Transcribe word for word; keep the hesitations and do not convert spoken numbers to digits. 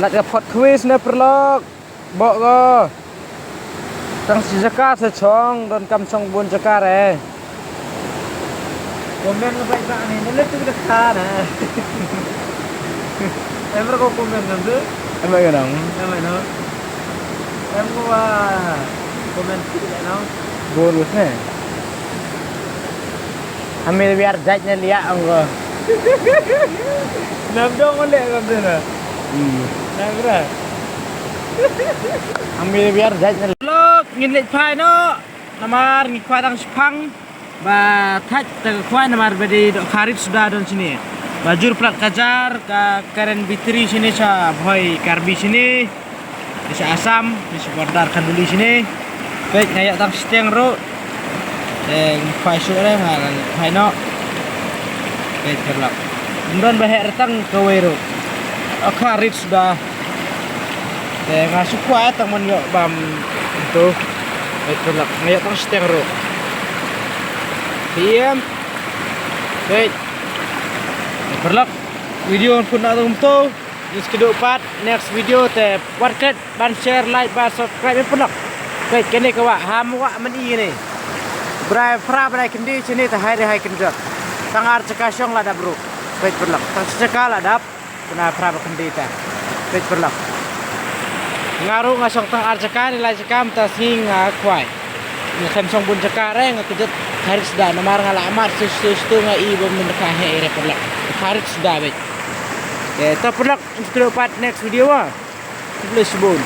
Lait ka phot khwis ne pyrlok. Bok ko. Tang shi jaka sa chong, don kam chong bun jaka re. Comment na bai ba ni, na le tu da ka na. Em ra ko comment kan tu? Em ra ko nang? Em ra no? Em ko wa comment tu da no? Bun us ne. Amir biar jait ne liak ang ko. Nam dong le kan tu na. Hmm. Nam ra. Amir biar jait ne. Lok ngin leit phai no. Namar ngi kwah tang shipang. Ba thait ta ka khwai namar ba dei dohkha rit suda don shini. Ba jur plat ka jar ka karen bitri shini sha Bhoi Karbi shini. Ni sha Assam, ni sha border Khanduli shini. Peit nga ïoh tang shiteng ruh. Te ngi khwai shuh re nga khwai noh. Peit pyrlok. Ym don ba heh re tang kawei ruh. Dohkha rit suda. Te nga shu kwah tang man ïoh bam tu. Peit pyrlok nga ïoh tang shiteng ruh. Peit. Peit. Pyrlok. Video pun na tum tu. Ni skiduk pat next video te wat klet ban share, like, ban subscribe pyrlok. Peit kane ka wah ham wah man i ne. Brai phra brai kyndi shini te hai re hai kynjot. Tang ar jaka shong la dap ruh. Peit pyrlok. Tang shi jaka la dap. Kane phra ba kyndi te. Peit pyrlok. Nga ruh nga shong tang ar jaka ne lai jaka mynta sngi nga khwai. Nga khlem shong bun jaka re nga kynjot kha rit suda namar nga la mad shu shu shu nga i ba mynta ka heh re pyrlok. Kha rit suda beit. Te to pyrlok, ngi kynduh pat next video ah. Khublei shibun.